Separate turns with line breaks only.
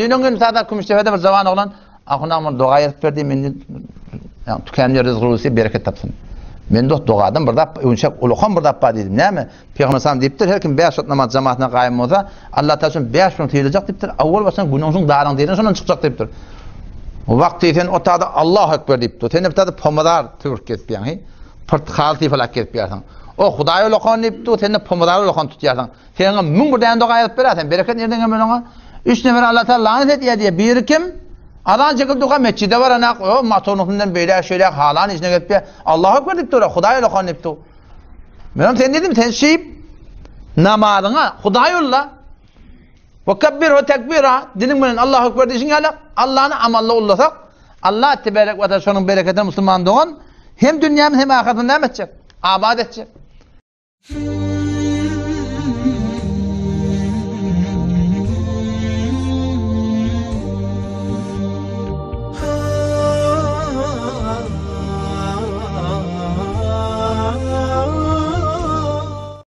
Düýn gün sada Kümüşdepede bir jawan oglan Ahun agam doga ýazyp berdi, men ýa tükänli rızk ruzy bereket tapsyn. Men dost dogadan bir zat öwünçek ulukan bir zat bar diýdim. Näme? Pygamber sallam diýipdir, her kim 5 wagt namaz jamatyna gaýym bolsa, Allah taala şony 5 gün sylajak diýipdir. Awwal başdan günüňiň daryň diýen şondan çykjak diýipdir. Wagty sen o tada Allahu ekber diýip dur. Sen bir tada pomidor tüwürk gezip ýaňy. Pyrtkal sypalap gezip ýarsyň. O Hudaý ulukan diýip dur, sen de pomidor ulukan tutýarsyň. Sen 1001 däne doga ýazyp berär, sen bereket nirden gelmeli oňa? Üç nefer Allah Taala lanet edýär diýär. Biri kim? Azan çekip durka mesjide baranak, o motoryň üstünden beýläk şeýläk halan işine gelip ýa Allahu ekber diýip dur, Hudaý ulukan diýip dur. Menem sen dedim, sen şeýip namazyňa Hudaý ulla. We kebbirhu tekbira, diliň bilen Allahu ekber diýşiň ýaly, Allahny amalla ullasak, Allah tebarek we taala şonuň bereketine musulman dogan hem dünýämiz hem ahyretimizi näme etjek? Abat etjek.